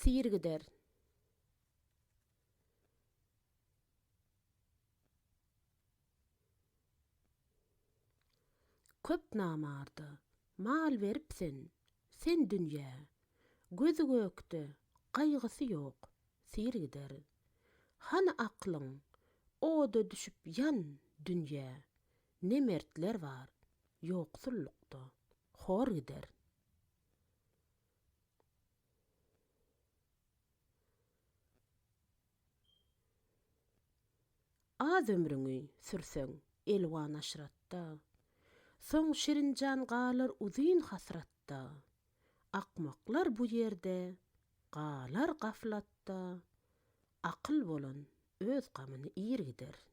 Sir gider. Köp namarda mal berip sen, sen dünýä, Gözi gökde, gaýgysy ýok, sir gider. Hany aklyň, oda düşüp ýan, dünýä, Ne mertler bar, ýoksullukda hor gider. Az ömrüňi sürseň elwan aşratda, Soň şirin jan galar uzyn hasratda. Akmaklar bu ýerde galar gaflatda, Akyl bolan öz gamyny ir gider.